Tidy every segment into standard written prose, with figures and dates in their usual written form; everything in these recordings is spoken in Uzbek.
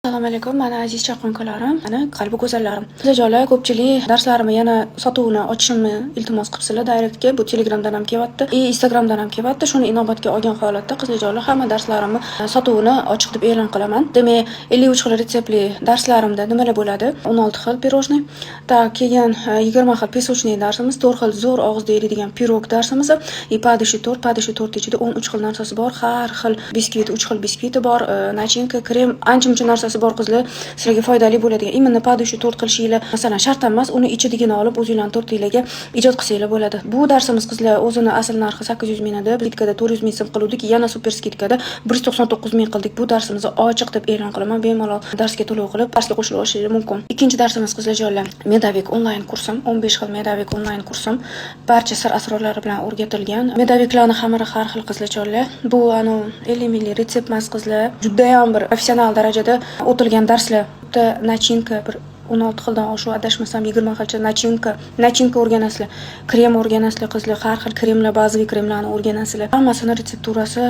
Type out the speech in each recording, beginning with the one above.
Assalomu alaykum, mani aziz chaqqonkalarim, mani qalbi go'zallarim. Qizlarjonlar, ko'pchilik darslarimni yana sotuvini ochishimni iltimos qilibsizlar directga. Bu Telegramdan ham kelyapti, и Instagramdan ham kelyapti. Shuni inobatga olgan holatda, qizlarjonlar, hamma darslarimni sotuvini ochiq deb e'lon qilaman. Demak, 53 xil retseptli darslarimda nimalar bo'ladi? 16 xil пирожный, так, keyin 20 xil песочный darsimiz, 4 xil zo'r og'izda eriydigan pirog darsimiz и падающий tort. Падающий tort ichida 13 xil narsasi bor. Har xil biskvit, 3 xil biskviti bor, начинка, krem, ancha muncha narsasi bor, qizlar, sizlarga foydali bo'ladigan. Именно падающий tort qilishinglar, masalan, shart emas, uni ichidigini olib o'zinglarni tortinglarga ijod qilsanglar bo'ladi. Bu darsimiz, qizlar, o'zini asl narxi 800 ming edi. Скидка da 400 ming so'm qiluvdik, yana super скидка da 199 ming qildik. Bu darsimizni ochiq deb e'lon qilaman. Bemalol darsga to'lov qilib, darsga qo'shilib olishingiz mumkin. Ikkinchi darsimiz, qizlarjonlar, медовик onlayn kursim, 15 xil медовик onlayn kursim, barcha sir asrorlari bilan o'rgatilgan. Медовик larni xamiri har xil, qizlarjonlar. Bu anavi 50 minglik retsept emas, qizlar. Judayam bir professional darajada o'tilgan darslar. Bitta начинка bir 16 xildan oshiq, adashmasam, 20 xilcha начинка o'rganasizlar. Krem o'rganasizlar, qizlar, har xil kremlar, bazaviy kremlarni o'rganasizlar. Hammasini retsepturasi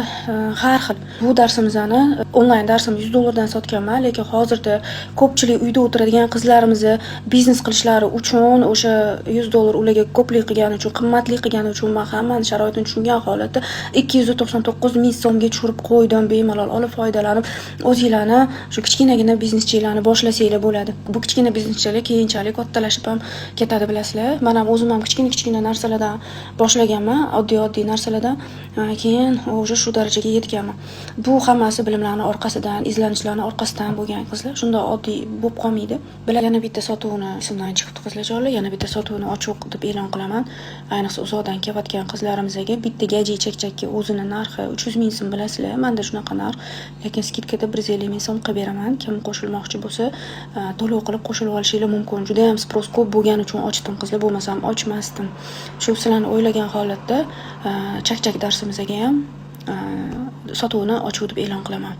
har xil. Bu darsimizni, onlayn darsimni 100 dollardan sotganman, lekin hozirda ko'pchilik uyda o'tiradigan qizlarimizni biznes qilishlari uchun, o'sha 100 dollar ularga ko'plik qilgani uchun, qimmatli qilgani uchun, man hammani sharoitini tushungan holatda 299 ming so'mga tushirib qo'ydim. Bemalol olib foydalanib, o'zinglarni shu kichkinagina bizneschilarni boshlasanglar bo'ladi. Bu kichkina bizneschilar keyinchalik kattalashib ham ketadi, bilasizlar. Man ham o'zim ham kichkina kichkina narsalardan boshlaganman, oddiy oddiy narsalardan, keyin уже shu darajaga yetganman. Bu hammasi bilimlarni orqasidan, izlanishlarni orqasidan bo'lgan, qizlar. Shundoq oddiy bo'lib qolmaydi. Bilan yana bitta sotuvni esimdan chiqibdi, qizlarjonlar. Yana bitta sotuvni ochiq deb e'lon qilaman. Ayniqsa uzoqdan kelayotgan qizlarimizga bitta gaji chakchakka o'zini narxi 300 ming so'm, bilasizlar. Manda shunaqa narx, lekin скидка da 150 ming so'm qilib beraman. Kim qo'shilmoqchi bo'lsa, to'lov qilib qo'shilib olishinglar mumkin. Judayam спрос ko'p bo'lgani uchun ochdim, qizlar, bo'lmasam ochmasdim. Shu sizlarni o'ylagan holatda chakchak darsimizga ham sotuvni ochiq deb e'lon qilaman.